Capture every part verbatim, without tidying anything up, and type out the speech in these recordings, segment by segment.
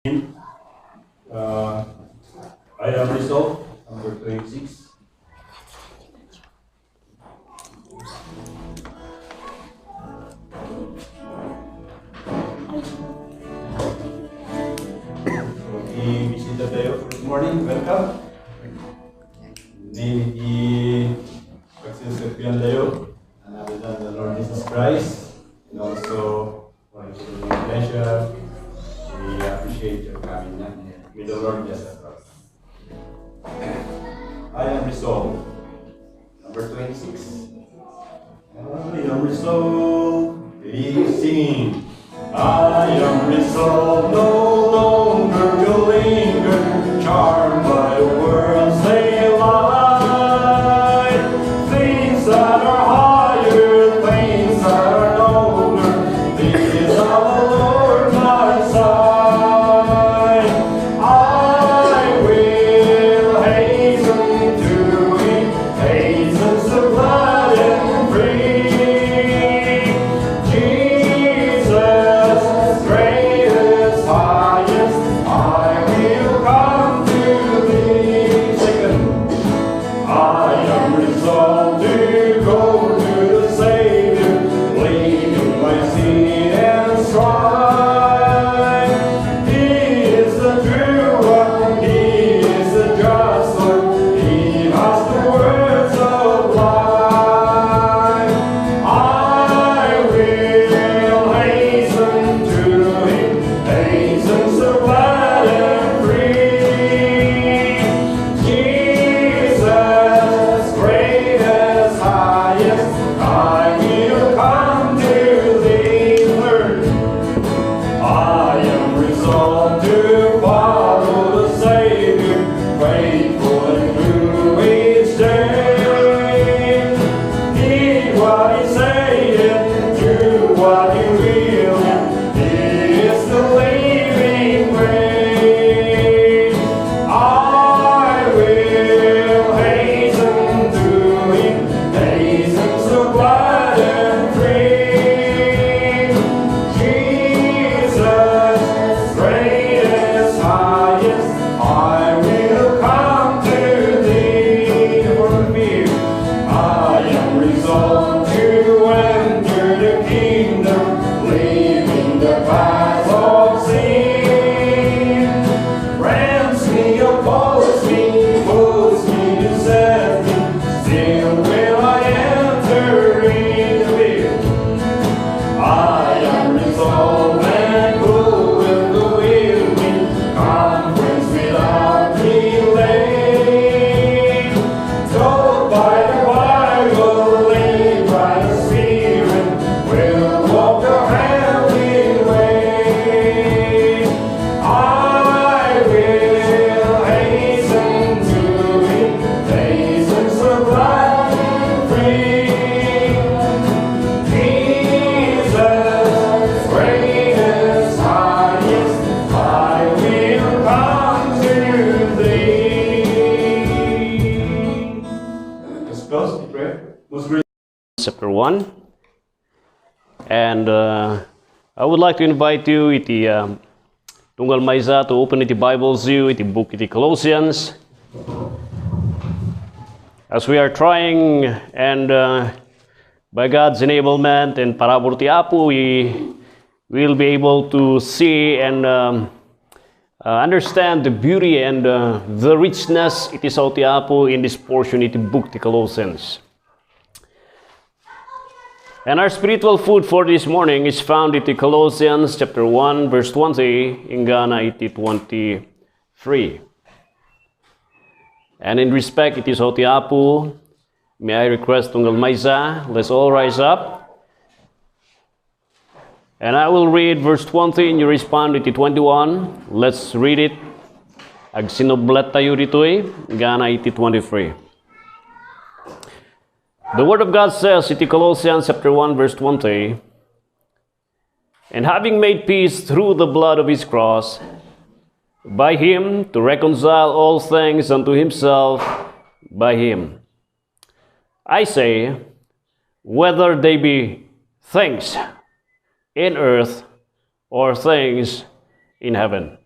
Uh, I am resolved, number twenty-six. Okay, bisita tayo. Good morning, welcome. Name iti pagserserbian tayo, none other than the Lord Jesus Christ, and also for the iglesia, we appreciate your coming. May the Lord bless us all. I am resolved. Number twenty-six. I am resolved. Please singing. I am resolved no longer to linger, charmed by the world's gay light. Things that are higher, things that are nobler, these are the Lord my sight. I will hasten to Him, hasten so glad and free. Jesus, greatest, highest, I will come to Thee. Second, I am resolved to go to the Savior, leaving my sin and strife. He is the true one, He is the just one, He has the words of life. I will hasten to Him, hasten so glad and free. Jesus, greatest, highest, I will come to Thee. Third, I am resolved to follow the Savior, faithful and true each day. Heed what He saith, do what He will, He is the living way. I will hasten to Him, hasten so glad and free. Jesus, greatest, highest, I will come to Thee. For fear I am resolved to enter the kingdom, leaving the path of sin. Rends me, oppose me, moves me to set me, still will I enter in. The fear I am resolved, and who will go with me? Conference without delay. Taught by the Bible, led by the Spirit, will walk the heavenly way. I will hasten to Him, hasten so glad and free. Jesus, greatest, highest, I will come to Thee. Let's close in prayer. Most gracious chapter one. And, uh, I would like to invite you iti, um, tunggal maysa to open iti Bibles you iti book iti Colossians. As we are trying and, uh, by God's enablement and parabur ti Apo, we will be able to see and, um, uh, understand the beauty and, uh, the richness iti sao ti Apo in this portion iti book ti Colossians. And our spiritual food for this morning is found in Colossians chapter one, verse twenty, inggana iti twenty-three. And in respect iti sao ti Apo, may I request tunggal maysa, let's all rise up. And I will read verse twenty and you respond iti twenty-one. Let's read it. Agsinubletta tayo ditoy, inggana iti twenty-three. The Word of God says, iti Colossians chapter one, verse twenty, "And having made peace through the blood of his cross, by him to reconcile all things unto himself by him. I say, whether they be things in earth or things in heaven."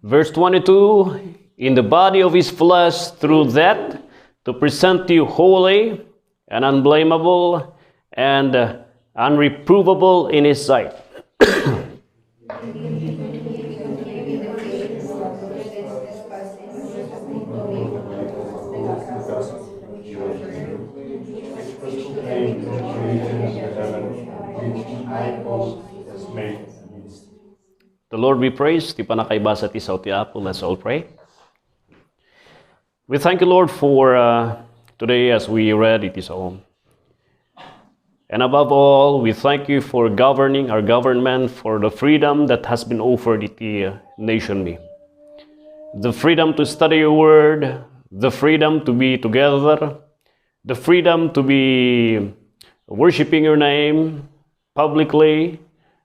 Verse twenty-two, "In the body of his flesh through death, to present you holy and unblameable and, uh, unreprovable in his sight." The Lord we praise, ti panakaibasa ti sao ti Apo, let's all pray. We thank you, Lord, for, uh, today as we read it is all. And above all, we thank you for governing our government, for the freedom that has been offered iti, uh, nation mi. The freedom to study your word, the freedom to be together, the freedom to be worshiping your name publicly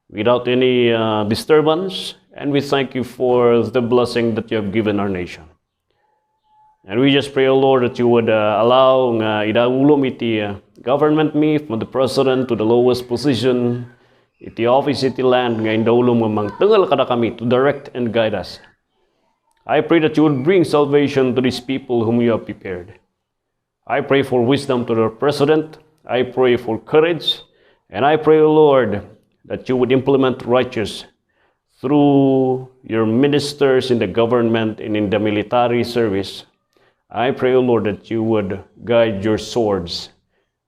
without any, uh, disturbance. And we thank you for the blessing that you have given our nation. And we just pray, O Lord, that you would, uh, allow nga idaulom iti, uh, government mi, from the president to the lowest position, iti office, iti land, nga idaulom nga mangtengel kadakami to direct and guide us. I pray that you would bring salvation to these people whom you have prepared. I pray for wisdom to the president. I pray for courage. And I pray, O Lord, that you would implement righteous through your ministers in the government and in the military service. I pray, O Lord, that you would guide your swords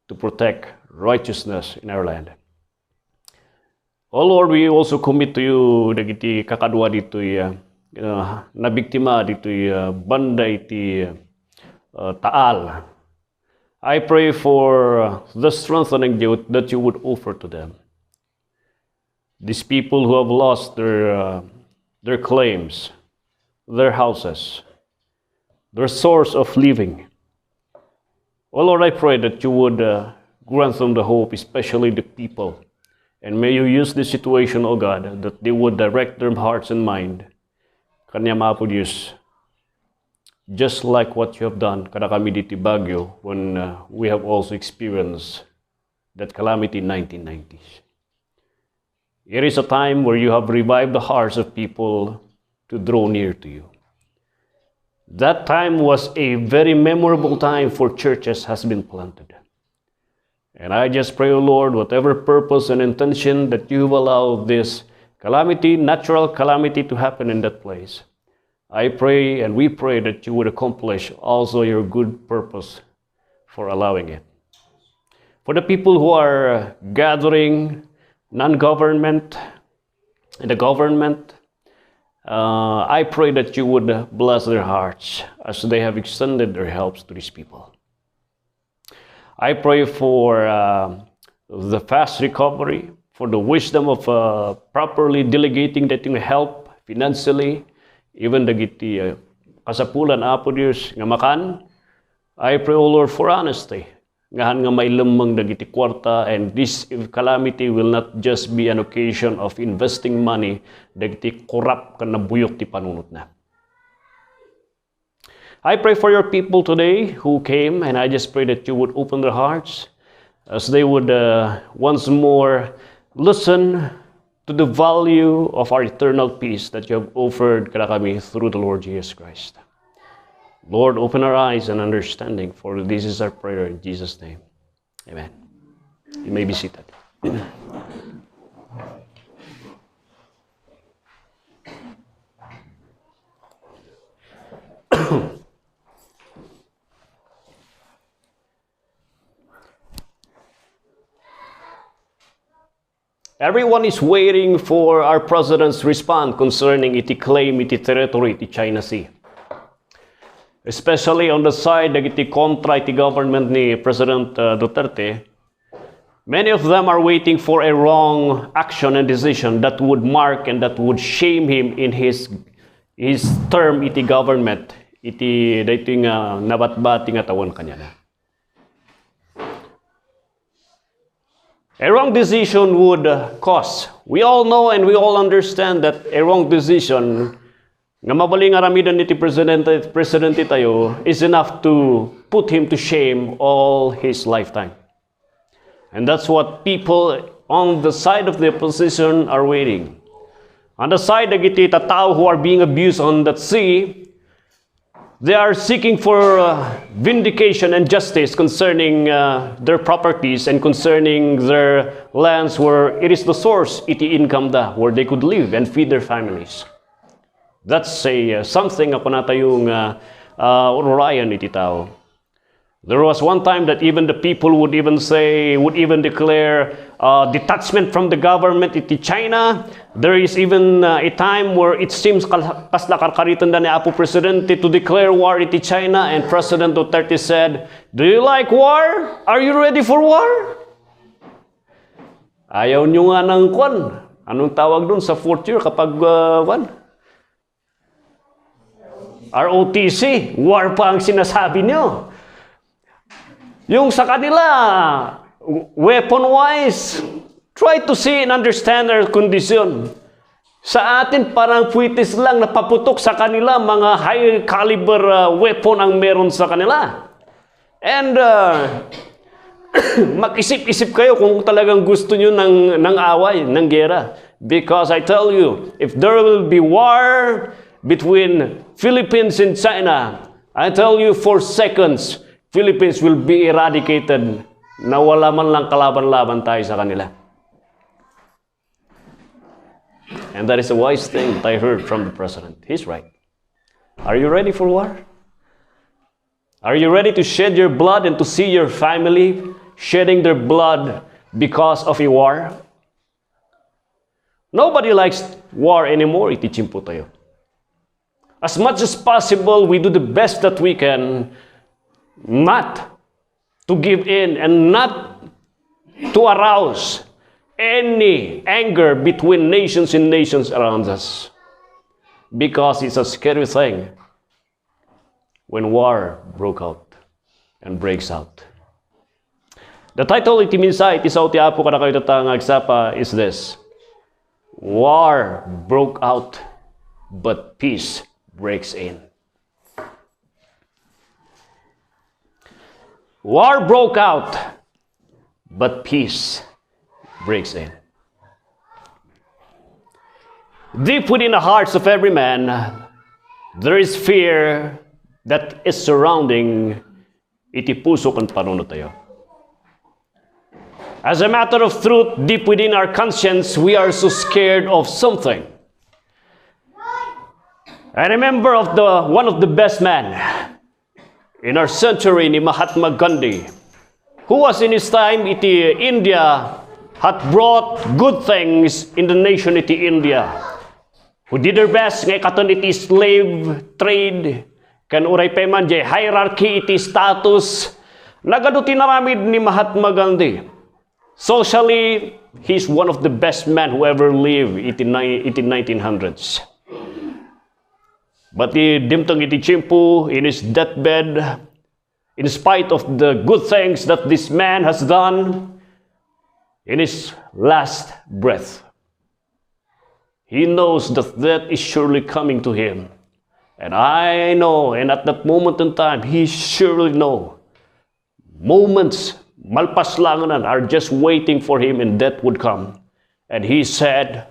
to protect righteousness in our land. O Lord, we also commit to you dagiti kakadua ditoy, uh, uh, nabiktima ditoy, uh, banda iti, uh, Taal. I pray for, uh, the strengthening you, that you would offer to them. These people who have lost their, uh, their claims, their houses, their source of living. O Lord, I pray that you would, uh, grant them the hope, especially the people. And may you use this situation, O God, that they would direct their hearts and mind kaniam, Apo Dios, just like what you have done kadakami ditoy Baguio when, uh, we have also experienced that calamity in nineteen nineties. It is a time where you have revived the hearts of people to draw near to you. That time was a very memorable time for churches has been planted. And I just pray, O Lord, whatever purpose and intention that you have allowed this calamity, natural calamity, to happen in that place, I pray and we pray that you would accomplish also your good purpose for allowing it. For the people who are gathering, non-government, and the government, uh, I pray that you would bless their hearts as they have extended their helps to these people. I pray for, uh, the fast recovery, for the wisdom of, uh, properly delegating that you help financially, even dagiti, uh, kasapulan, Apo Dios, nga makan. I pray, O Lord, for honesty. Ngahan nga mailemmeng dagiti kuarta, and this calamity will not just be an occasion of investing money dagiti korap ken nabuyok ti panunotna. I pray for your people today who came, and I just pray that you would open their hearts as they would, uh, once more listen to the value of our eternal peace that you have offered kadakami through the Lord Jesus Christ. Lord, open our eyes and understanding, for this is our prayer in Jesus' name. Amen. You may be seated. Everyone is waiting for our president's response concerning iti claim iti territory iti China Sea. Especially on the side dagiti kontra iti government ni President, uh, Duterte, many of them are waiting for a wrong action and decision that would mark and that would shame him in his, his term iti government, iti daytoy nga nabatbati nga tawen kaniana. A wrong decision would, uh, cause. We all know and we all understand that a wrong decision nga mabalin nga aramiden iti presidente, presidente tayo is enough to put him to shame all his lifetime. And that's what people on the side of the opposition are waiting. On the side dagiti tattao who are being abused on that sea, they are seeking for uh, vindication and justice concerning uh, their properties and concerning their lands where it is the source iti income da, where they could live and feed their families. That's a uh, something a kunatayo nga uh, ururayan iti tao. There was one time that even the people would even say, would even declare uh, detachment from the government iti China. There is even uh, a time where it seems kal- kasla karkaritenda ni Apo Presidente to declare war iti China, and President Duterte said, "Do you like war? Are you ready for war?" Ayaw nyo nga ng kwan. Anong tawag doon sa fourth year kapag uh, kwan? R O T C, war pa ang sinasabi nyo. Yung sa kanila, weapon-wise, try to see and understand their condition. Sa atin, parang puwitis lang napaputok sa kanila, mga high caliber uh, weapon ang meron sa kanila. And uh, mag-isip-isip kayo kung talagang gusto nyo ng, ng away, ng gera. Because I tell you, if there will be war between Philippines and China, I tell you, for seconds, Philippines will be eradicated. Nawala man lang kalaban-laban tayo sa kanila. And that is a wise thing that I heard from the president. He's right. Are you ready for war? Are you ready to shed your blood and to see your family shedding their blood because of a war? Nobody likes war anymore, iti tiempo tayo. As much as possible, we do the best that we can not to give in and not to arouse any anger between nations and nations around us. Because it's a scary thing when war broke out and breaks out. The title iti mensahe iti sao ti Apo kadakayo tatta nga agsapa is this: War broke out, but peace breaks in. War broke out, but peace breaks in. Deep within the hearts of every man, there is fear that is surrounding iti puso ken panunot tayo. As a matter of truth, deep within our conscience, we are so scared of something. I remember of the one of the best men in our century ni Mahatma Gandhi, who was in his time iti India, had brought good things in the nation iti India, who did their best nga ikaton iti slave trade, ken uray pay man jay hierarchy iti status, nagadu ti naramid ni Mahatma Gandhi. Socially, he's one of the best men who ever lived iti, ni- iti nineteen hundreds. But he dimteng iti tiempo in his deathbed, in spite of the good things that this man has done, in his last breath, he knows that death is surely coming to him. And I know, and at that moment in time, he surely know, moments, malpas lang yan, are just waiting for him and death would come. And he said,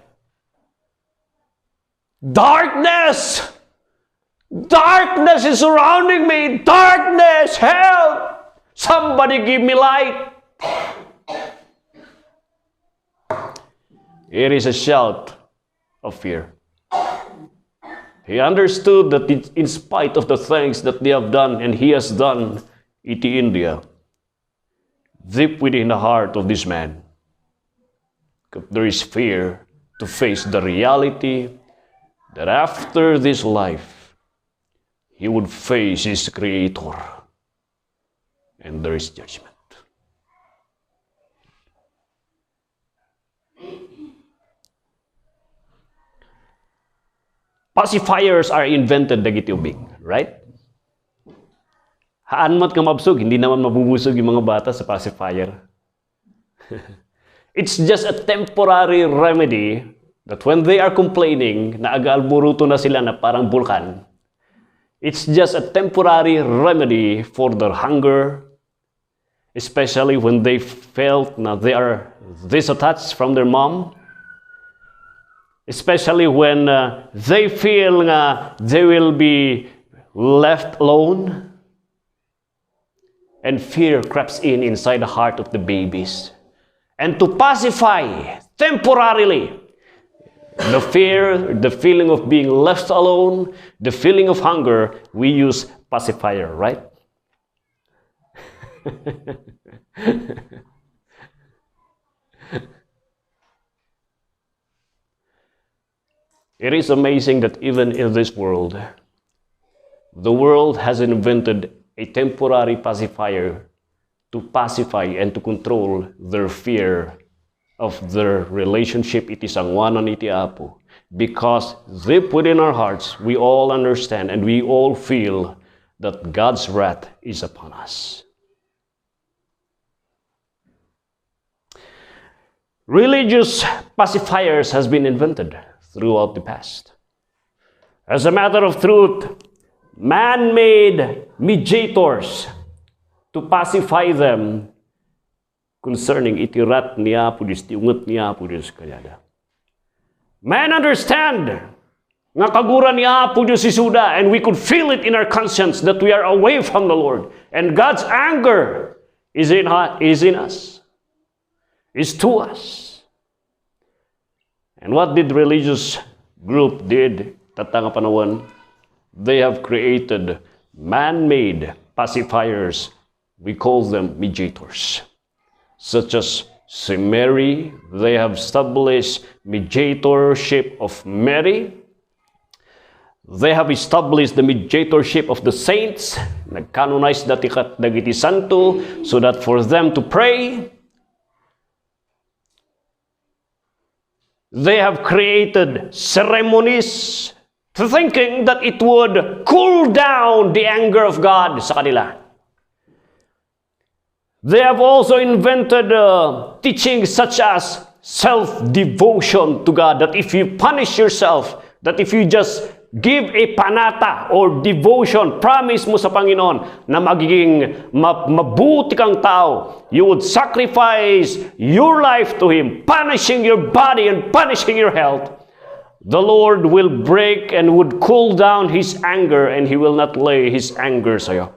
"Darkness! Darkness is surrounding me! Darkness! Help! Somebody give me light!" It is a shout of fear. He understood that in- in spite of the things that they have done and he has done iti India, deep within the heart of this man, there is fear to face the reality that after this life, he would face his Creator and there is judgment. Pacifiers are invented dagiti ubing, right? Haan met nga mabsog, hindi naman mabubusog yung mga bata sa pacifier. It's just a temporary remedy that when they are complaining na agaalburuto na sila na parang bulkan, it's just a temporary remedy for their hunger especially when they felt that they are disattached from their mom, especially when uh, they feel that they will be left alone, and fear creeps in inside the heart of the babies. And to pacify temporarily the fear, the feeling of being left alone, the feeling of hunger, we use pacifier, right? It is amazing that even in this world, the world has invented a temporary pacifier to pacify and to control their fear of their relationship iti sangoanan iti Apo. Because deep within our hearts, we all understand and we all feel that God's wrath is upon us. Religious pacifiers has been invented throughout the past. As a matter of truth, man-made mediators to pacify them concerning iti wrath ni Apo Dios, ti unget ni Apo Dios kaniada. Man understand nga kagura ni Apo Dios isuda, and we could feel it in our conscience that we are away from the Lord. And God's anger is in, is in us, is to us. And what did religious group did tatta nga panawen? They have created man-made pacifiers. We call them mediators. Such as Saint Mary, they have established mediatorship of Mary. They have established the mediatorship of the saints. Nagcanonize dati kat dagiti santo so that for them to pray. They have created ceremonies thinking that it would cool down the anger of God sa kanila. They have also invented uh, teachings such as self-devotion to God, that if you punish yourself, that if you just give a panata or devotion, promise mo sa Panginoon na magiging ma- mabuti kang tao, you would sacrifice your life to Him, punishing your body and punishing your health, the Lord will break and would cool down His anger, and He will not lay His anger sa'yo.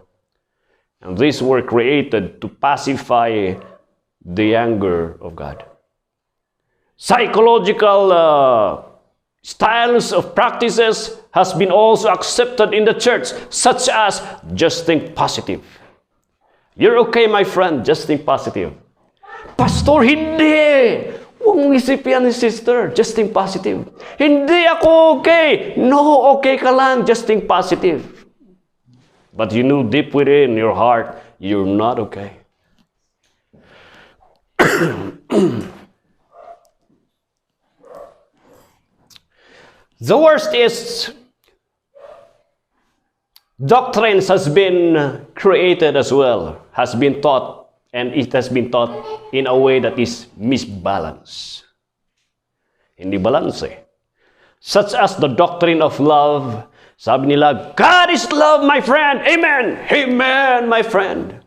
And these were created to pacify the anger of God. Psychological uh, styles of practices has been also accepted in the church, such as just think positive. You're okay, my friend, just think positive. Pastor, hindi! Huwag mong isipin yan, sister. Just think positive. Hindi ako okay. No, okay ka lang. Just think positive. But you know deep within your heart, you're not okay. The worst is doctrines has been created as well, has been taught, and it has been taught in a way that is misbalanced. Hindi balanse. Such as the doctrine of love. Sabi nila, "God is love, my friend." Amen. Amen, my friend.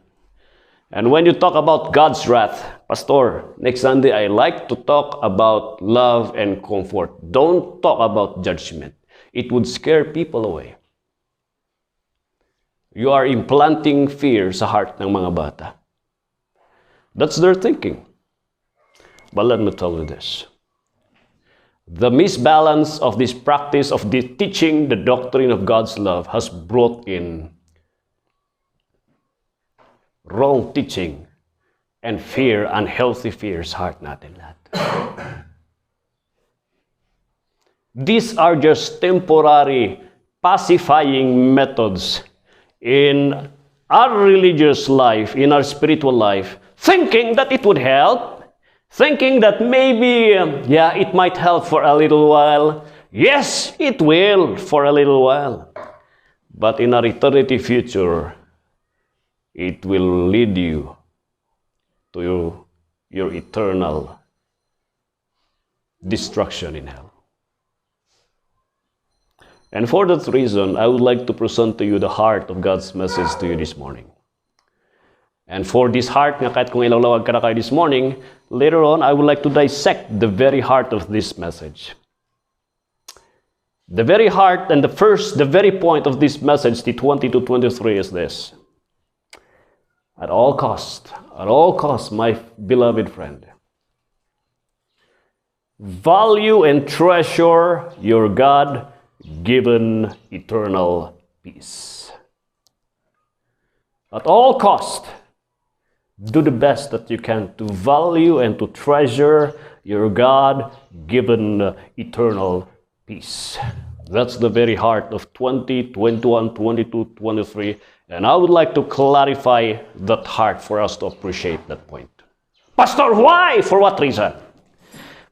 And when you talk about God's wrath, Pastor, next Sunday I like to talk about love and comfort. Don't talk about judgment. It would scare people away. You are implanting fear sa heart ng mga bata. That's their thinking. But let me tell you this. The misbalance of this practice of the teaching the doctrine of God's love has brought in wrong teaching and fear, unhealthy fears, heart natin lahat. These are just temporary pacifying methods in our religious life, in our spiritual life, thinking that it would help, thinking that maybe, um, yeah, it might help for a little while. Yes, it will for a little while. But in our eternity future, it will lead you to your, your eternal destruction in hell. And for that reason, I would like to present to you the heart of God's message to you this morning. And for this heart nga kayat kong ilawlawag kadakayo this morning, later on, I would like to dissect the very heart of this message. The very heart and the first, the very point of this message, the twenty to twenty-three, is this. At all cost, at all cost, my beloved friend, value and treasure your God-given eternal peace. At all cost, do the best that you can to value and to treasure your God-given, uh, eternal peace. That's the very heart of twenty, twenty-one, twenty-two, twenty-three. And I would like to clarify that heart for us to appreciate that point. Pastor, why? For what reason?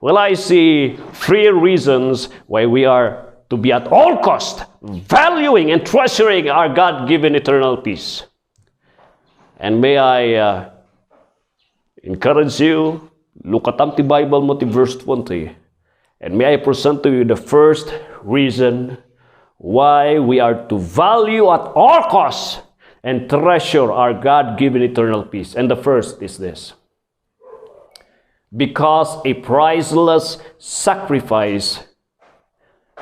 Well, I see three reasons why we are to be at all cost valuing and treasuring our God-given eternal peace. And may I, uh, encourage you, lukatam ti Bible mo ti verse twenty. And may I present to you the first reason why we are to value at all costs and treasure our God-given eternal peace. And the first is this. Because a priceless sacrifice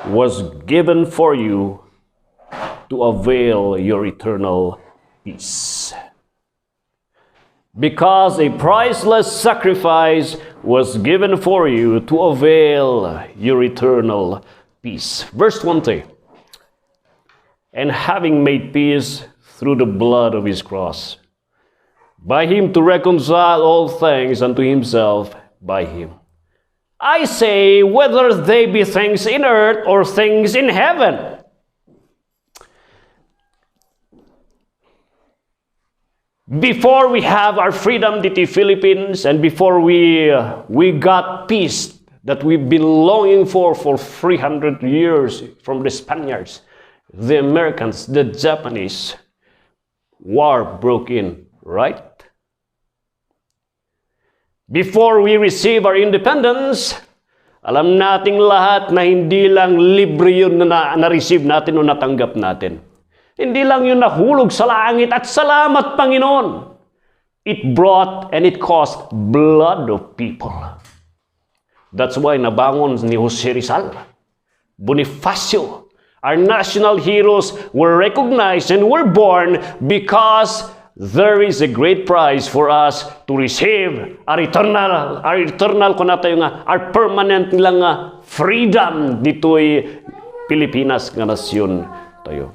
was given for you to avail your eternal peace. Because a priceless sacrifice was given for you to avail your eternal peace. Verse twenty. And having made peace through the blood of his cross, by him to reconcile all things unto himself by him. I say, whether they be things in earth or things in heaven. Before we have our freedom, ditoy Philippines, and before we, uh, we got peace that we've been longing for for three hundred years from the Spaniards, the Americans, the Japanese, war broke in, right? Before we receive our independence, alam nating lahat na hindi lang libre yun na, na, na-receive natin o natanggap natin. Hindi lang yun nahulog sa langit at salamat, Panginoon. It brought and it cost blood of people. That's why nabangon ni Jose Rizal, Bonifacio, our national heroes were recognized and were born because there is a great prize for us to receive our eternal, our eternal, kunatayo nga, our permanent lang nga freedom ditoy Pilipinas nga nasyon tayo.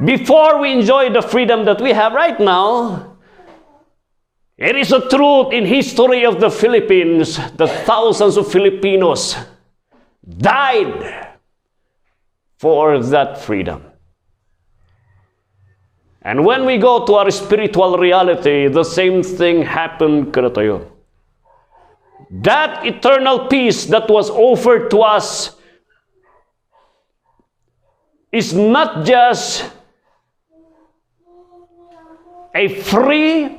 Before we enjoy the freedom that we have right now, it is a truth in history of the Philippines that thousands of Filipinos died for that freedom. And when we go to our spiritual reality, the same thing happened kadatayo. That eternal peace that was offered to us is not just a free,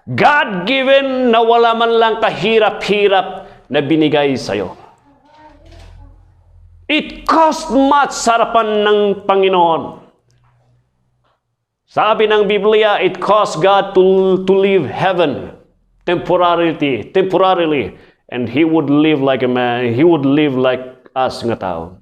God-given na wala man lang kahirap-hirap na binigay sa'yo. It cost much sa harapan ng Panginoon. Sabi ng Biblia, it cost God to, to leave heaven temporarily, temporarily, and he would live like a man, he would live like us nga tao.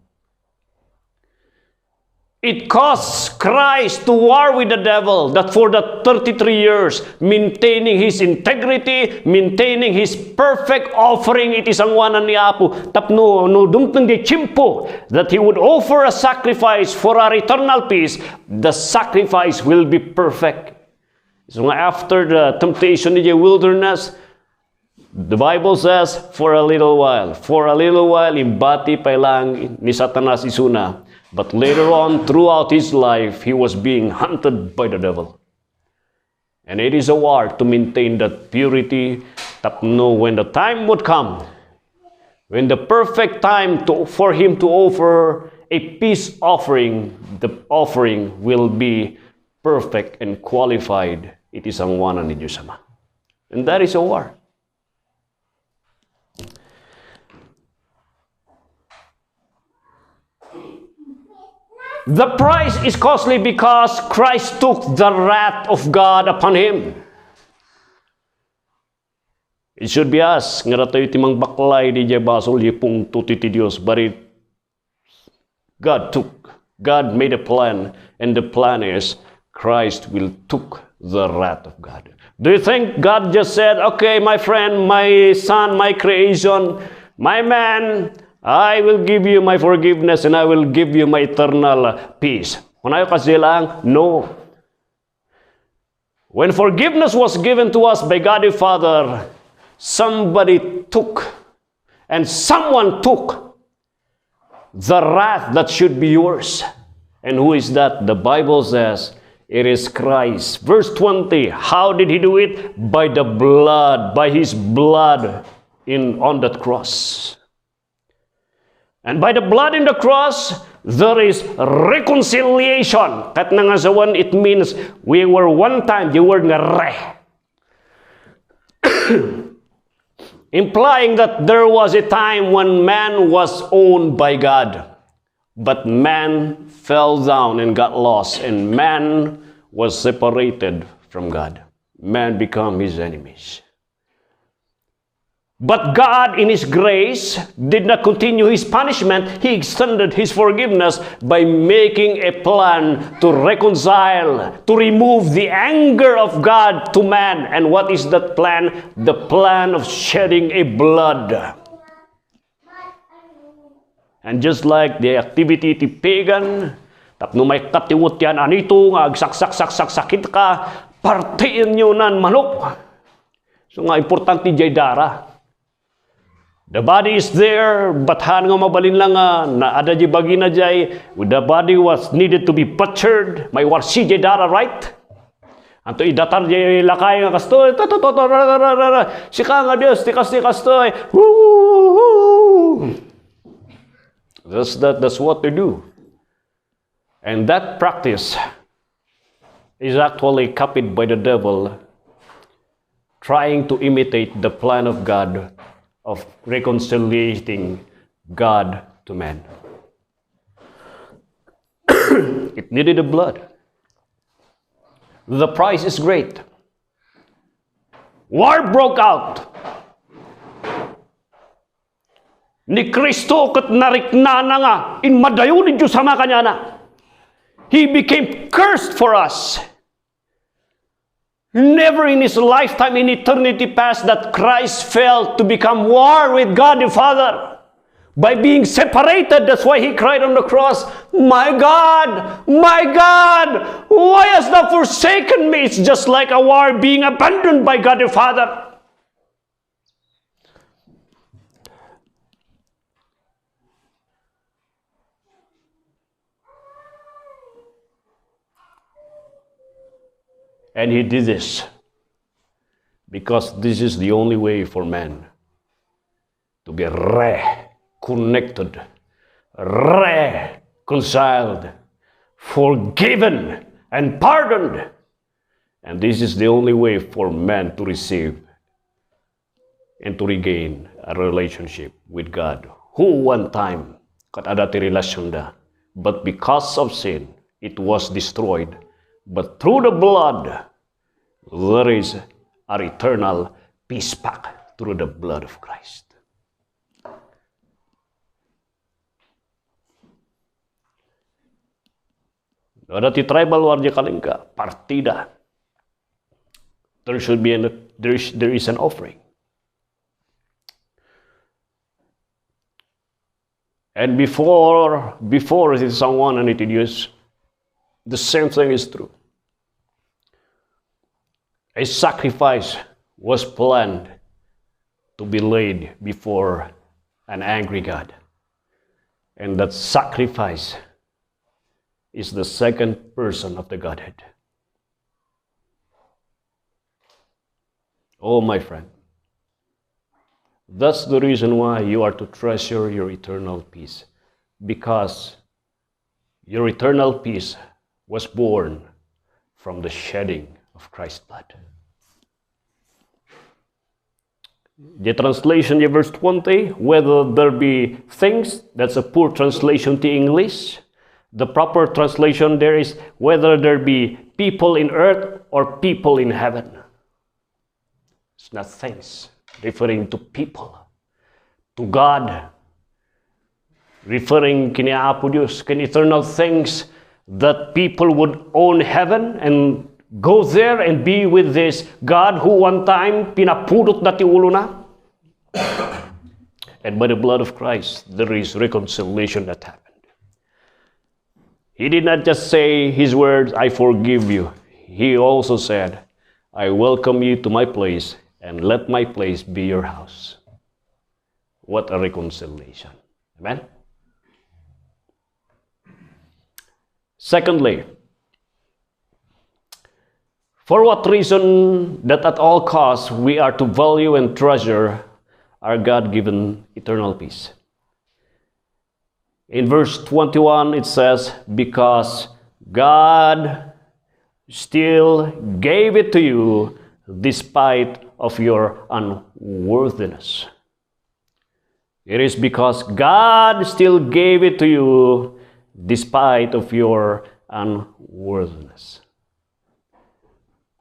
It cost Christ to war with the devil, that for the thirty-three years, maintaining his integrity, maintaining his perfect offering iti sangoanan ni Apo, tapno no dumteng ti tiempo that he would offer a sacrifice for our eternal peace, the sacrifice will be perfect. So nga, after the temptation in the wilderness, the Bible says, "For a little while, for a little while, imbati pay lang ni Satanas isuna." But later on, throughout his life, he was being hunted by the devil. And it is a war to maintain that purity, tapno when the time would come, when the perfect time to, for him to offer a peace offering, the offering will be perfect and qualified iti sangoanan ni Dios Ama. And that is a war. The price is costly because Christ took the wrath of God upon him. It should be us nga datayo ti mangbaklay diay basol, iti pungtot ti Dios, but it, God took, God made a plan, and the plan is Christ will took the wrath of God. Do you think God just said, "Okay, my friend, my son, my creation, my man, I will give you my forgiveness and I will give you my eternal peace"? Kunayo kasdi lang? No. When forgiveness was given to us by God the Father, somebody took, and someone took the wrath that should be yours. And who is that? The Bible says it is Christ. Verse twenty, how did he do it? By the blood, by his blood in, on that cross. And by the blood in the cross, there is reconciliation. Ket nga sawen, it means we were one time, the word nga re. Implying that there was a time when man was owned by God, but man fell down and got lost, and man was separated from God. Man become his enemies. But God, in His grace, did not continue His punishment. He extended His forgiveness by making a plan to reconcile, to remove the anger of God to man. And what is that plan? The plan of shedding a blood. And just like the activity ti pagan, tapno maikkat ti ngut ti an-anito nga agsaksaksaksakit ka, partienyo nan manok. So nga importante jay dara. The body is there, but haan nga mabalin lang nga naada jay bagina jay, the body was needed to be butchered, maiwarsi jay dara, right? Anto idatar jay lakay nga kastoy, to, to, to, to, ra, ra, ra, ra, ra. Sika nga Dios, ti kas, ti kastoy. Woo! That's, that, that's what they do. And that practice is actually copied by the devil, trying to imitate the plan of God of reconciliating God to man. It needed the blood. The price is great. War broke out. Ni Cristo ket nariknana nga immadayo ni Dios Ama kaniana. He became cursed for us. Never in his lifetime in eternity past that Christ felt to become war with God the Father. By being separated, that's why he cried on the cross, "My God, my God, why hast thou forsaken me?" It's just like a war being abandoned by God the Father. And he did this because this is the only way for man to be reconnected, reconciled, forgiven, and pardoned. And this is the only way for man to receive and to regain a relationship with God, who one time ket adda ti relationda, but because of sin, it was destroyed. But through the blood, there is our eternal peace pact through the blood of Christ. No adda ti tribal war jay kalengka, partida, there should be an, there is, there is an offering. And before, before it is someone and it is, the same thing is true. A sacrifice was planned to be laid before an angry God. And that sacrifice is the second person of the Godhead. Oh, my friend, that's the reason why you are to treasure your eternal peace, because your eternal peace was born from the shedding of Christ's blood. The translation in verse twenty, whether there be things, that's a poor translation to English, The proper translation there is whether there be people in earth or people in heaven. It's not things, referring to people, to God, referring ken Apo Dios, ken eternal things, that people would own heaven and go there and be with this God who one time pinapudot na ti ulona. And by the blood of Christ, there is reconciliation that happened. He did not just say his words, "I forgive you." He also said, "I welcome you to my place, and let my place be your house." What a reconciliation. Amen? Secondly, for what reason that at all costs we are to value and treasure our God-given eternal peace? In verse twenty-one, it says, "Because God still gave it to you despite of your unworthiness." It is because God still gave it to you despite of your unworthiness.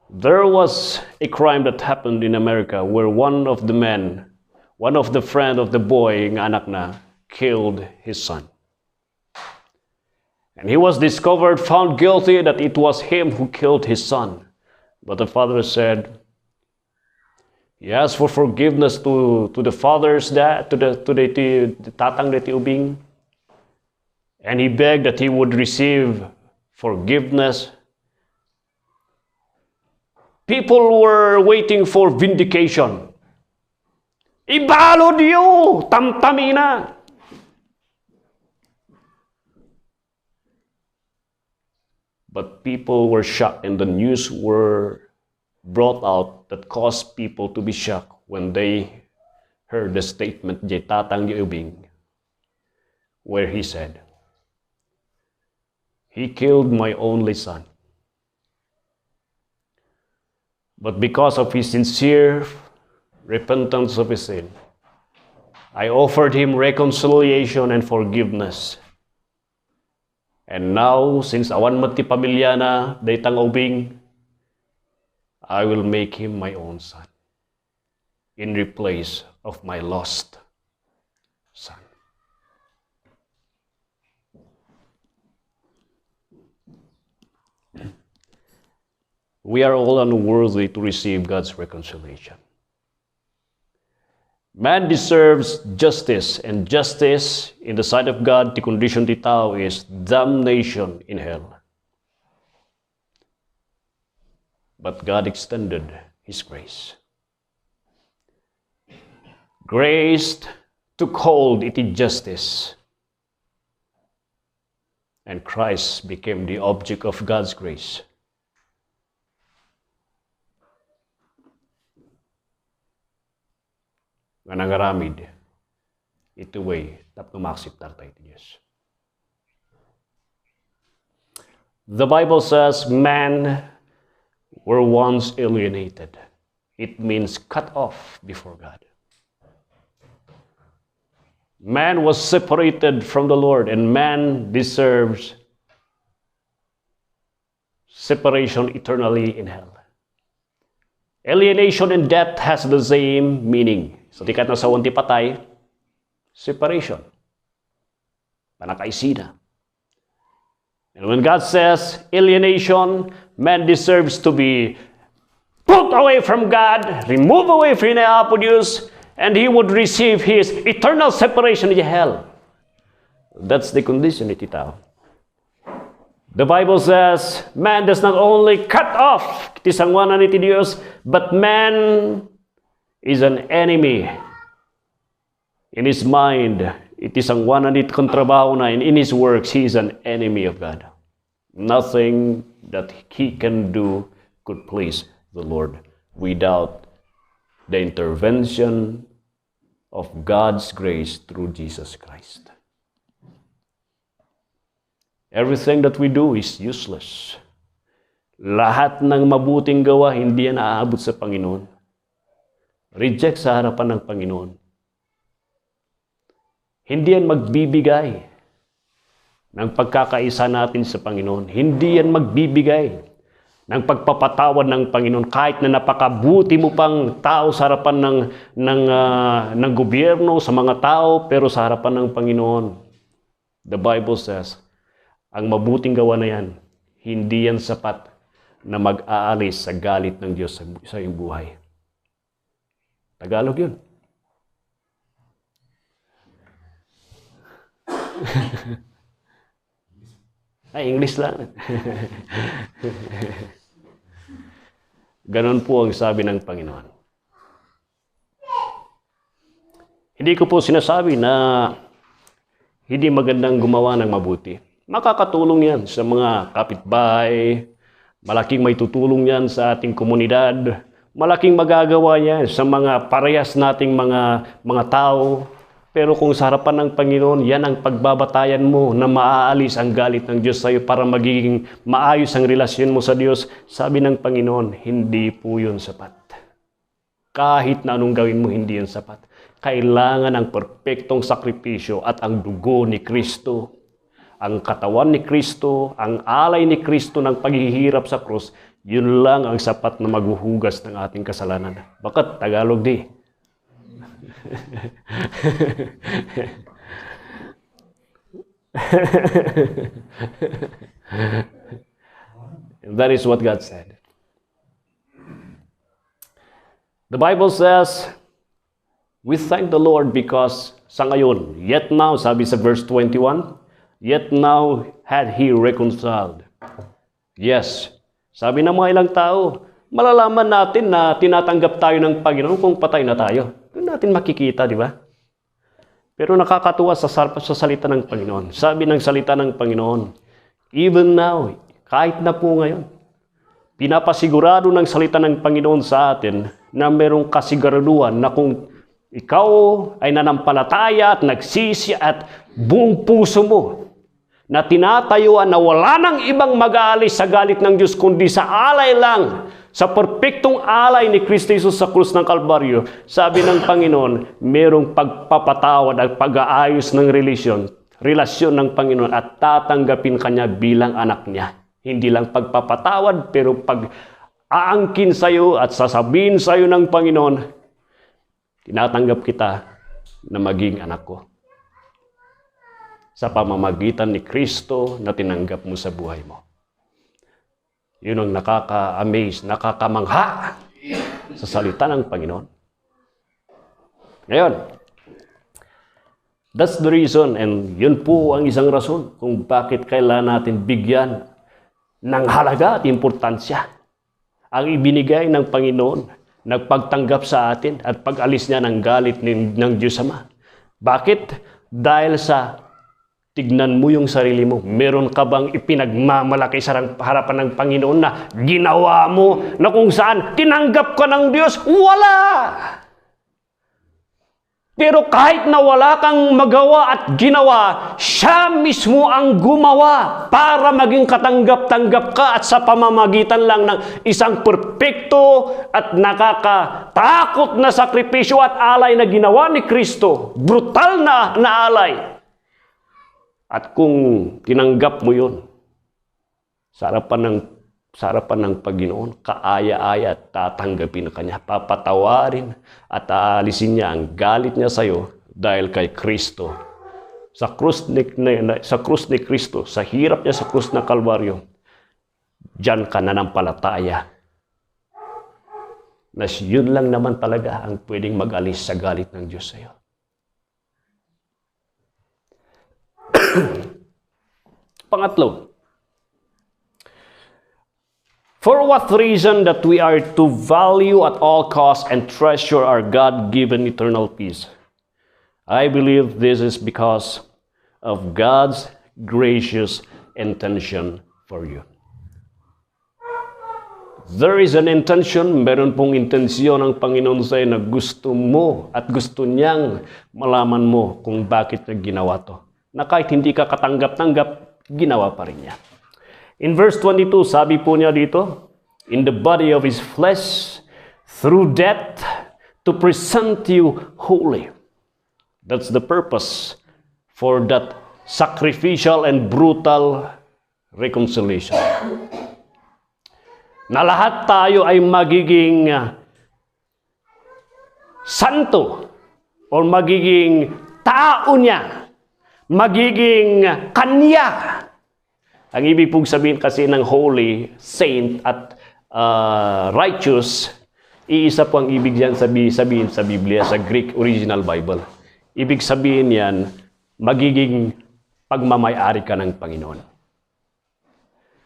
There was a crime that happened in America where one of the men, one of the friend of the boy nga anakna, killed his son. And he was discovered, found guilty that it was him who killed his son. But the father said, he asked for forgiveness to, to the father's dad, to the, to the, to the tatang daytoy ubing. And he begged that he would receive forgiveness. People were waiting for vindication. Ibaludyo! Tamtamina! But people were shocked, and the news were brought out that caused people to be shocked when they heard the statement diay tatang diay ubing, where he said, "He killed my only son. But because of his sincere repentance of his sin, I offered him reconciliation and forgiveness. And now, since awan met ti pamilyana dayta nga ubing, I will make him my own son in replace of my lost son." We are all unworthy to receive God's reconciliation. Man deserves justice, and justice in the sight of God, ti condition ti tao is damnation in hell. But God extended His grace. Grace took hold iti justice, and Christ became the object of God's grace nga nangaramid iti way tapno maakseptar tayo ti Dios. The Bible says men were once alienated. It means cut off before God. Man was separated from the Lord, and man deserves separation eternally in hell. Alienation and death has the same meaning. So, ti kayatna sawen ti patay, separation. Pannakaisina. And when God says alienation, man deserves to be put away from God, remove away from ni Apo Dios, and he would receive his eternal separation in hell. That's the condition iti tao. The Bible says, man does not only cut off ti sangoanan iti Dios, but man is an enemy. In his mind, iti sangoanan iti kontrabahona, and in his works, he is an enemy of God. Nothing that he can do could please the Lord without the intervention of God's grace through Jesus Christ. Everything that we do is useless. Lahat ng mabuting gawa, hindi yan aabot sa Panginoon. Reject sa harapan ng Panginoon. Hindi yan magbibigay. ng pagkakaisa natin sa Panginoon. Hindi yan magbibigay ng pagpapatawad ng Panginoon. Kahit na napakabuti mo pang tao sa harapan ng, ng, ah, ng gobyerno, sa mga tao, pero sa harapan ng Panginoon, the Bible says, ang mabuting gawa na yan, hindi yan sapat na mag-aalis sa galit ng Diyos sa, sa iyong buhay. Tagalog yun. Ay, English lang. Ganun po ang sabi ng Panginoon. Hindi ko po sinasabi na hindi magandang gumawa ng mabuti. Makakatulong yan sa mga kapitbahay. Malaking maitutulong yan sa ating komunidad. Malaking magagawa yan sa mga parehas nating mga, mga tao. Pero kung sa harapan ng Panginoon, yan ang pagbabatayan mo na maaalis ang galit ng Diyos sa iyo para magiging maayos ang relasyon mo sa Diyos, sabi ng Panginoon, hindi po yun sapat. Kahit na anong gawin mo, hindi yan sapat. Kailangan ang perpektong sakripisyo at ang dugo ni Kristo, ang katawan ni Kristo, ang alay ni Kristo ng paghihirap sa krus, yun lang ang sapat na maghuhugas ng ating kasalanan. Bakit Tagalog di? That is what God said. The Bible says, "We thank the Lord because," sa ngayon, "yet now," sabi sa verse twenty-one, "yet now had He reconciled." Yes, sabi ng mga ilang tao, malalaman natin na tinatanggap tayo ng Panginoon kung patay na tayo. Doon natin makikita, di ba? Pero nakakatuwa sa, sa, sa salita ng Panginoon. Sabi ng salita ng Panginoon, even now, kahit na po ngayon, pinapasigurado ng salita ng Panginoon sa atin na merong kasiguraduhan na kung ikaw ay nanampalataya at nagsisi at buong puso mo na tinatayuan na wala nang ibang mag-aalis sa galit ng Diyos kundi sa alay lang, sa perpektong alay ni Kristo Jesus sa krus ng Kalbaryo, sabi ng Panginoon, merong pagpapatawad at pag-aayos ng relasyon, relasyon ng Panginoon at tatanggapin ka niya bilang anak niya. Hindi lang pagpapatawad, pero pag-aangkin sa'yo at sasabihin sa'yo ng Panginoon, tinatanggap kita na maging anak ko sa pamamagitan ni Kristo na tinanggap mo sa buhay mo. Yun ang nakaka-amaze, nakakamangha sa salita ng Panginoon. Ngayon, that's the reason, and yun po ang isang rason kung bakit kailangan natin bigyan ng halaga at importansya ang ibinigay ng Panginoon, nagpagtanggap sa atin at pag-alis niya ng galit ni, ng Diyos Ama. Bakit? Dahil sa, tignan mo yung sarili mo. Meron ka bang ipinagmamalaki sa harang-, harapan ng Panginoon na ginawa mo na kung saan tinanggap ka ng Diyos? Wala! Pero kahit na wala kang magawa at ginawa, siya mismo ang gumawa para maging katanggap-tanggap ka at sa pamamagitan lang ng isang perpekto at nakakatakot na sakripisyo at alay na ginawa ni Kristo. Brutal na, na alay. At kung tinanggap mo yun, sa harapan ng, sa harapan ng Panginoon, kaaya-aya, tatanggapin ka niya, papatawarin, at aalisin niya ang galit niya sa'yo dahil kay Kristo. Sa krus ni, na, na, sa krus ni Kristo, sa hirap niya sa krus ng Kalbaryo, diyan ka nanampalataya na yun lang naman talaga ang pwedeng mag-alis sa galit ng Diyos sa'yo. Pangatlo, for what reason that we are to value at all costs and treasure our God-given eternal peace? I believe this is because of God's gracious intention for you. There is an intention, meron pong intensyon ang Panginoon sa'yo na gusto mo at gusto niyang malaman mo kung bakit niya ginawa to. Na kahit hindi ka katanggap-tanggap, ginawa pa rin niya. In verse twenty-two, sabi po niya dito, "In the body of His flesh, through death, to present you holy." That's the purpose for that sacrificial and brutal reconciliation. Na lahat tayo ay magiging, ah, santo or magiging tao niya, magiging kanya. Ang ibig pong sabihin kasi ng holy, saint, at, ah, righteous, iisa po ang ibig yan sabi-, sabihin sa Biblia, sa Greek original Bible. Ibig sabihin yan, magiging pagmamayari ka ng Panginoon.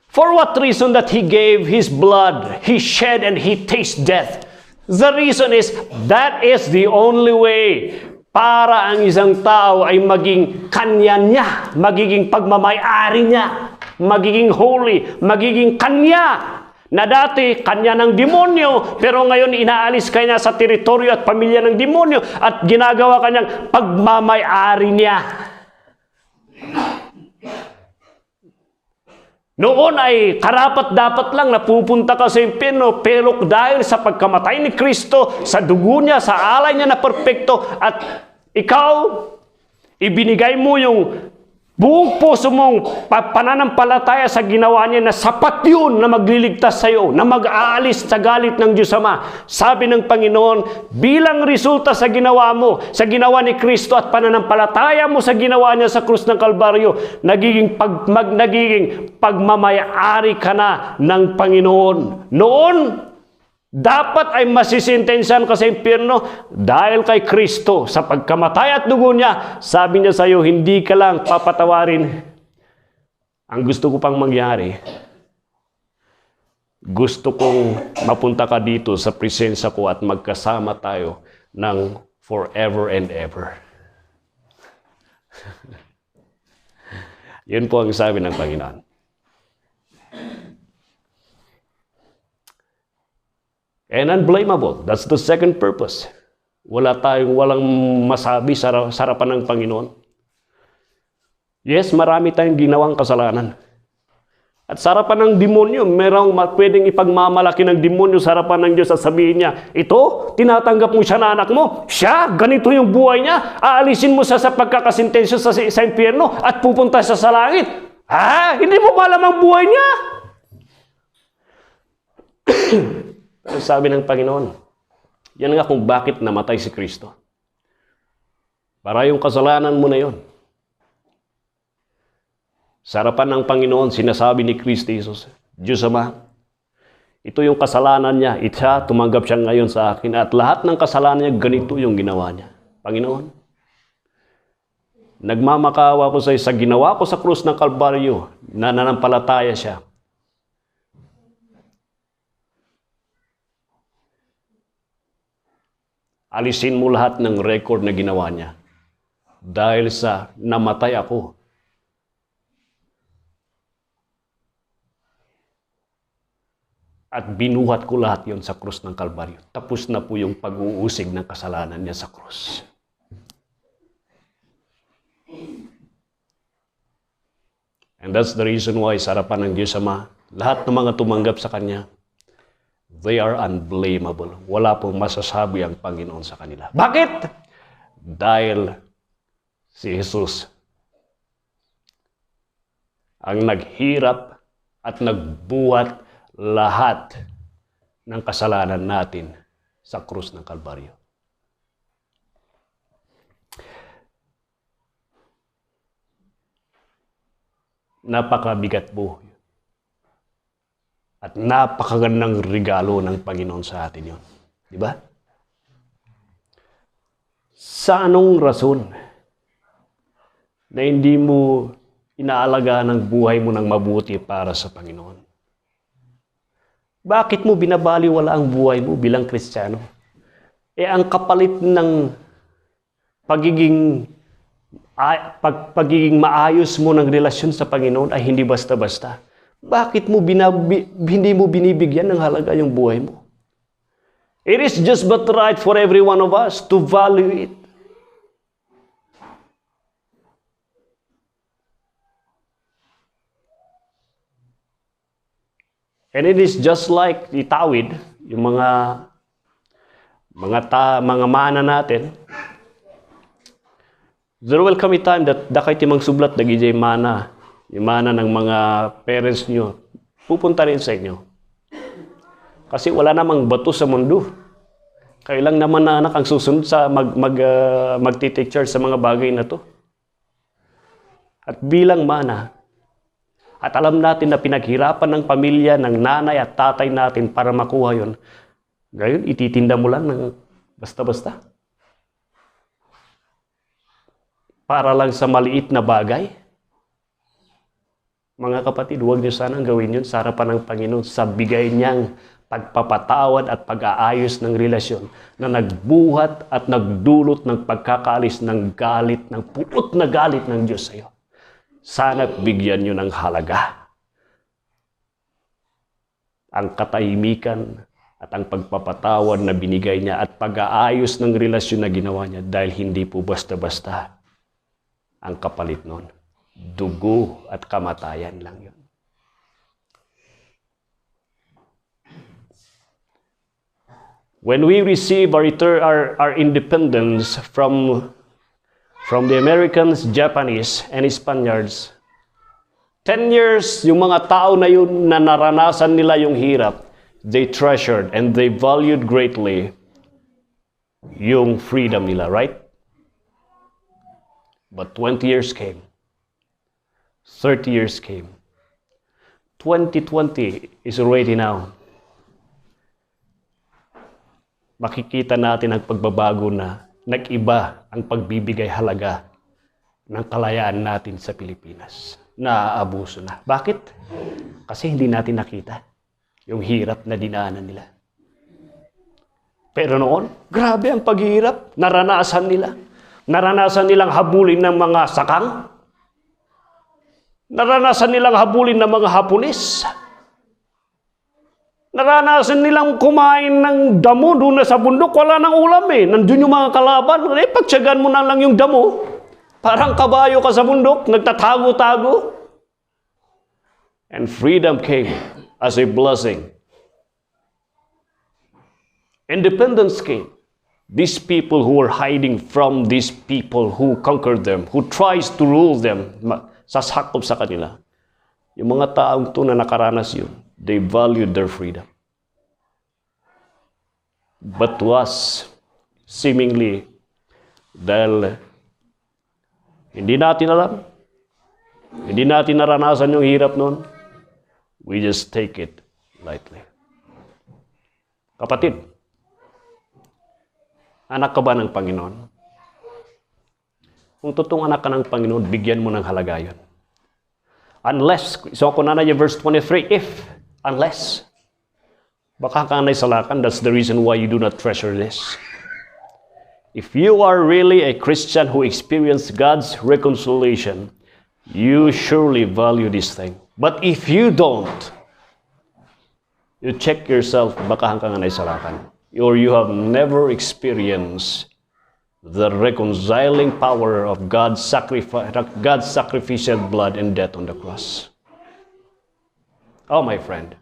For what reason that He gave His blood, He shed and He tastes death? The reason is, that is the only way para ang isang tao ay maging kanya niya, magiging pagmamayari niya, magiging holy, magiging kanya. Na dati, kanya ng demonyo, pero ngayon inaalis kanya sa teritoryo at pamilya ng demonyo at ginagawa kanyang pagmamayari niya. Noon ay karapat-dapat lang napupunta ka sa impyerno, pero dahil sa pagkamatay ni Kristo, sa dugo niya, sa alay niya na perpekto, at ikaw, ibinigay mo yung buong puso mong pa-, pananampalataya sa ginawa niya na sapat yun na magliligtas sa'yo, na mag-aalis sa galit ng Diyos Ama. Sabi ng Panginoon, bilang resulta sa ginawa mo, sa ginawa ni Kristo at pananampalataya mo sa ginawa niya sa krus ng Kalbaryo, nagiging pag-, mag-, nagiging pagmamayari ka na ng Panginoon. Noon, dapat ay masisentensyahan ka sa impyerno dahil kay Kristo, sa pagkamatay at dugo niya, sabi niya sa'yo, hindi ka lang papatawarin. Ang gusto ko pang mangyari, gusto kong mapunta ka dito sa presensya ko at magkasama tayo ng forever and ever. Yun po ang sabi ng Panginoon. And unblameable. That's the second purpose. Wala tayong, walang masabi sa, sa harapan ng Panginoon. Yes, marami tayong ginawang kasalanan. At sa harapan ng demonyo, merong ma-, pwedeng ipagmamalaki ng demonyo sa harapan ng Diyos at sabihin niya, "Ito, tinatanggap mo siya na anak mo? Siya, ganito yung buhay niya? Aalisin mo siya sa pagkakasentensya sa, sa impyerno at pupunta siya sa langit? Ha? Hindi mo ba alam ang buhay niya?" Pero sabi ng Panginoon, yan nga kung bakit namatay si Kristo. Para yung kasalanan mo na yon. Sa harapan ng Panginoon, sinasabi ni Kristo Jesus, "Diyos Ama, ito yung kasalanan niya, ita, tumanggap siya ngayon sa akin, at lahat ng kasalanan niya, ganito yung ginawa niya." Panginoon, nagmamakaawa ko sa, sa ginawa ko sa krus ng Kalbaryo, nananampalataya siya. Alisin mo lahat ng record na ginawa niya. Dahil sa namatay ako. At binuhat ko lahat yon sa krus ng Kalbaryo. Tapos na po yung pag-uusig ng kasalanan niya sa krus. And that's the reason why sa harapan ng Diyos Ama, lahat ng mga tumanggap sa Kanya, they are unblameable. Wala pong masasabi ang Panginoon sa kanila. Bakit? Dahil si Jesus ang naghirap at nagbuhat lahat ng kasalanan natin sa krus ng Kalbaryo. Napakabigat po. At napakagandang regalo ng Panginoon sa atin yon. Di ba? Sa anong rason na hindi mo inaalagaan ang buhay mo ng mabuti para sa Panginoon? Bakit mo binabaliwala ang buhay mo bilang Kristiyano? Eh, ang kapalit ng pagiging, a-, pag-, pagiging maayos mo ng relasyon sa Panginoon ay hindi basta-basta. Bakit mo binabi-, hindi mo binibigyan ng halaga yung buhay mo? It is just but right for every one of us to value it. And it is just like itawid, yung mga, mga ta-, mga mana natin, There will come a time that dakay ti mangsublat dagiti mana, yung mana ng mga parents nyo, pupunta rin sa inyo. Kasi wala namang bato sa mundo. Kayo lang naman na anak ang susunod sa mag, mag, ah, magti-take charge sa mga bagay na to. At bilang mana, at alam natin na pinaghirapan ng pamilya, ng nanay at tatay natin para makuha yon. Ngayon, ititinda mo lang ng basta-basta. Para lang sa maliit na bagay. Mga kapatid, huwag niyo sanang gawin yun sa harapan ng Panginoon sa bigay niyang pagpapatawad at pag-aayos ng relasyon na nagbuhat at nagdulot ng pagkakaalis ng galit, ng puot na galit ng Diyos sa iyo. Sana bigyan niyo ng halaga ang katahimikan at ang pagpapatawad na binigay niya at pag-aayos ng relasyon na ginawa niya, dahil hindi po basta-basta ang kapalit nun. Dugo at kamatayan lang yun. When we receive our, return, our, our independence from, from the Americans, Japanese, and Spaniards, ten years, yung mga tao na yun na naranasan nila yung hirap, they treasured and they valued greatly yung freedom nila, right? But twenty years came. Thirty years came. Twenty twenty is already now. Makikita natin ang pagbabago na nag-iba ang pagbibigay halaga ng kalayaan natin sa Pilipinas. Naaabuso na. Bakit? Kasi hindi natin nakita yung hirap na dinaanan nila. Pero noon, grabe ang paghihirap. Naranasan nila. Naranasan nilang habulin ng mga sakang. Naranasan nilang habulin ng mga Hapones. Naranasan nilang kumain ng damo doon na sa bundok. Wala nang ulam eh. Nandun yung mga kalaban. Eh, pagtyagan mo na lang yung damo. Parang kabayo ka sa bundok, nagtatago-tago. And freedom came as a blessing. Independence came. These people who were hiding from these people who conquered them, who tries to rule them, ma- sasakop sa kanila. Yung mga taong to na nakaranas yun, they valued their freedom. But to us, seemingly, dahil hindi natin alam, hindi natin naranasan yung hirap noon, we just take it lightly. Kapatid, anak ka ba ng Panginoon? Kung totoong anak ka ng Panginoon, bigyan mo ng halaga yun. Unless, so ako na yung verse twenty-three, if, unless, baka ka naisalakan, that's the reason why you do not treasure this. If you are really a Christian who experienced God's reconciliation, you surely value this thing. But if you don't, you check yourself, baka hangka nga naisalakan. Or you have never experienced the reconciling power of God's, sacrifice, God's sacrificial blood and death on the cross. Oh, my friend.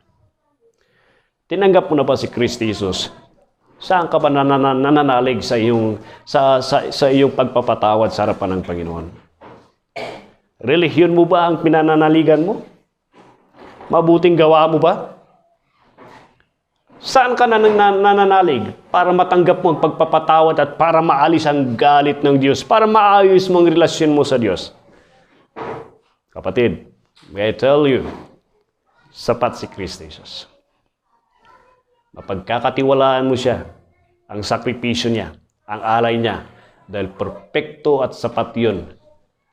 Tinanggap mo na ba si Kristo Jesus? Saan ka ba nanana- nananalig sa iyong, sa, sa, sa iyong pagpapatawad sa harapan ng Panginoon? Relihiyon mo ba ang pinananaligan mo? Mabuting gawa mo ba? Saan ka na, na, nananalig para matanggap mo ang pagpapatawad at para maalis ang galit ng Diyos, para maayos mo ang relasyon mo sa Diyos? Kapatid, may I tell you, sapat si Kristo Jesus. Mapagkakatiwalaan mo siya, ang sakripisyo niya, ang alay niya, dahil perpekto at sapat yun.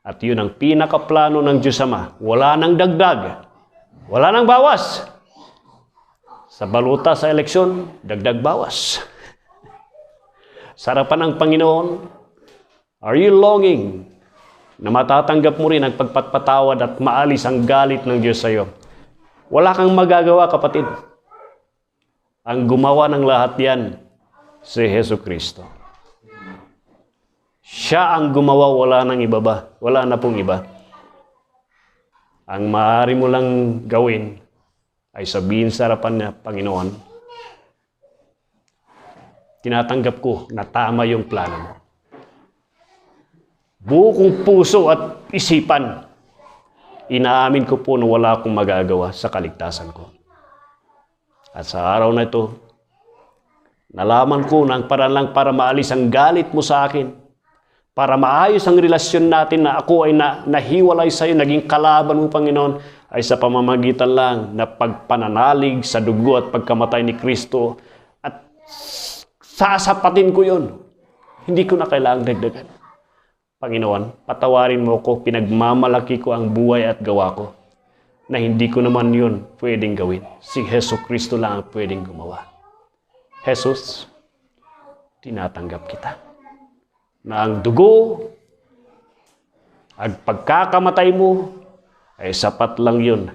At yun ang pinakaplano ng Diyos Ama. Wala nang dagdag. Wala nang bawas. Sa balota sa eleksyon, dagdag bawas. Sa harapan ng Panginoon, are you longing na matatanggap mo rin ang pagpatpatawad at maalis ang galit ng Diyos sa iyo? Wala kang magagawa, kapatid. Ang gumawa ng lahat yan, si Jesu Cristo. Siya ang gumawa, wala nang iba ba? Wala na pong iba. Ang maaari mo lang gawin ay sabihin sa harapan niya, "Panginoon, tinatanggap ko na tama yung plano mo." buo kong puso at isipan, inaamin ko po na wala akong magagawa sa kaligtasan ko. At sa araw na ito, nalaman ko na ang paraan lang para maalis ang galit mo sa akin, para maayos ang relasyon natin na ako ay na, nahiwalay sa iyo, naging kalaban mo, Panginoon, ay sa pamamagitan lang na pagpananalig sa dugo at pagkamatay ni Kristo. At sasapatin ko yun. Hindi ko na kailangang dagdagan. Panginoon, patawarin mo ko, pinagmamalaki ko ang buhay at gawa ko na hindi ko naman yun pwedeng gawin. Si Hesu Kristo lang ang pwedeng gumawa. Jesus, tinatanggap kita. Na ang dugo at pagkakamatay mo ay sapat lang yun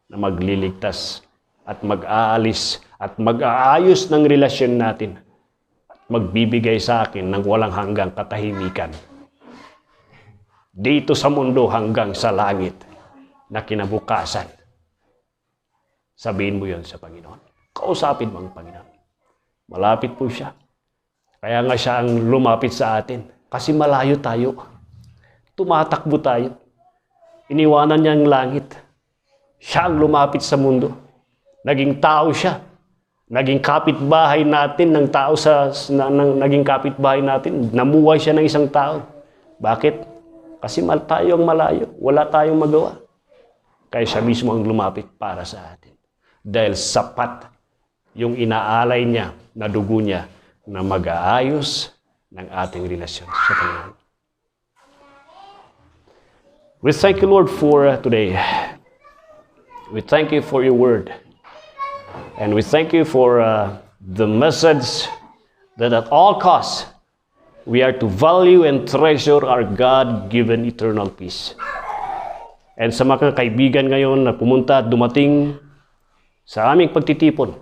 na magliligtas at mag-aalis at mag-aayos ng relasyon natin at magbibigay sa akin ng walang hanggang katahimikan dito sa mundo hanggang sa langit na kinabukasan. Sabihin mo yon sa Panginoon. Kausapin mo ang Panginoon. Malapit po siya. Kaya nga siya ang lumapit sa atin. Kasi malayo tayo. Tumatakbo tayo. Iniwanan niya ang langit. Siya ang lumapit sa mundo. Naging tao siya. Naging kapitbahay natin ng tao sa, na, ng, naging kapitbahay natin. Namuhay siya ng isang tao. Bakit? Kasi mal tayo ang malayo. Wala tayong magawa. Kaya siya mismo ang lumapit para sa atin. Dahil sapat yung inaalay niya na dugo niya na mag-aayos ng ating relasyon sa Panginoon. We thank you, Lord, for uh, today. We thank you for your word. And we thank you for uh, the message that at all costs, we are to value and treasure our God-given eternal peace. And sa mga kaibigan ngayon na pumunta at dumating sa aming pagtitipon,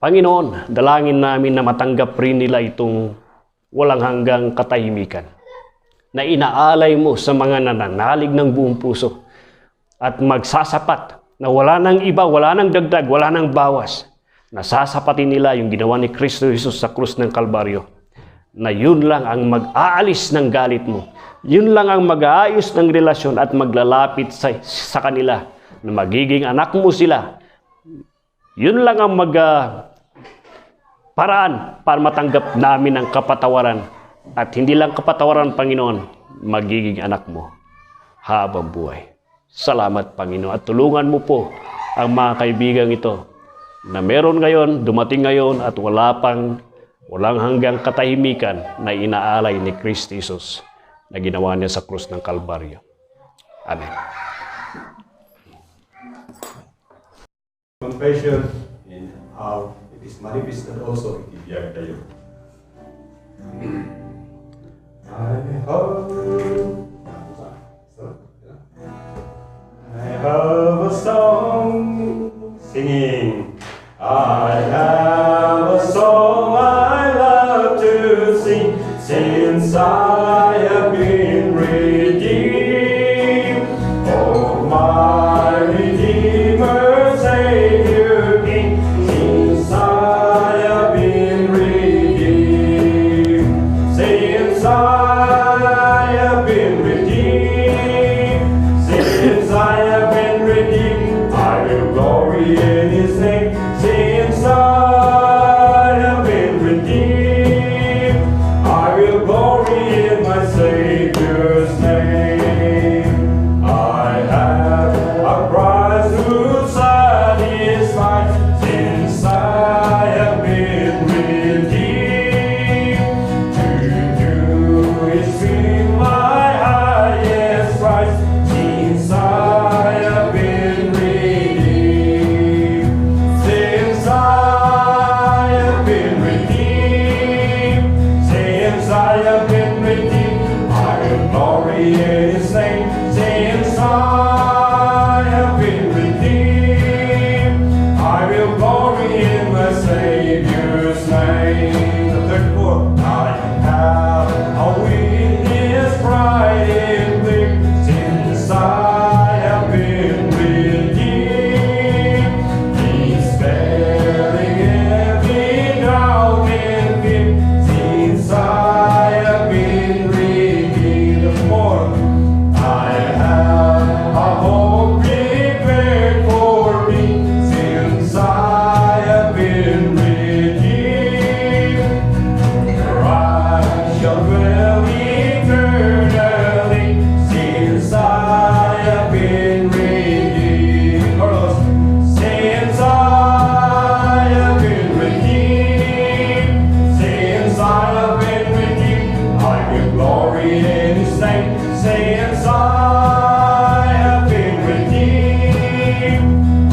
Panginoon, dalangin namin na matanggap rin nila itong walang hanggang katahimikan na inaalay mo sa mga nananalig ng buong puso at magsasapat na wala nang iba, wala nang dagdag, wala nang bawas. Nasasapatin nila yung ginawa ni Kristo Jesus sa krus ng Kalbaryo, na yun lang ang mag-aalis ng galit mo. Yun lang ang mag-aayos ng relasyon at maglalapit sa, sa kanila na magiging anak mo sila. Yun lang ang mag, ah, paraan para matanggap namin ang kapatawaran. At hindi lang kapatawaran, Panginoon, magiging anak mo habang buhay. Salamat, Panginoon, at tulungan mo po ang mga kaibigang ito na meron ngayon, dumating ngayon, at wala pang walang hanggang katahimikan na inaalay ni Kristo Jesus na ginawa niya sa krus ng Kalbaryo. Amen. Confession and how it is manifested also iti biag tayo. I have, I have a song singing. I have a song I love to sing, since I have been redeemed. Oh, my Redeemer, Savior, King, since I have been redeemed, since I have been redeemed, since I have been redeemed, I will glory in His name. Since I have been redeemed, I will glory in my Savior's name. I have a price to satisfy. Since I have been redeemed, to do is been my highest price. Since I have been redeemed.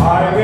Five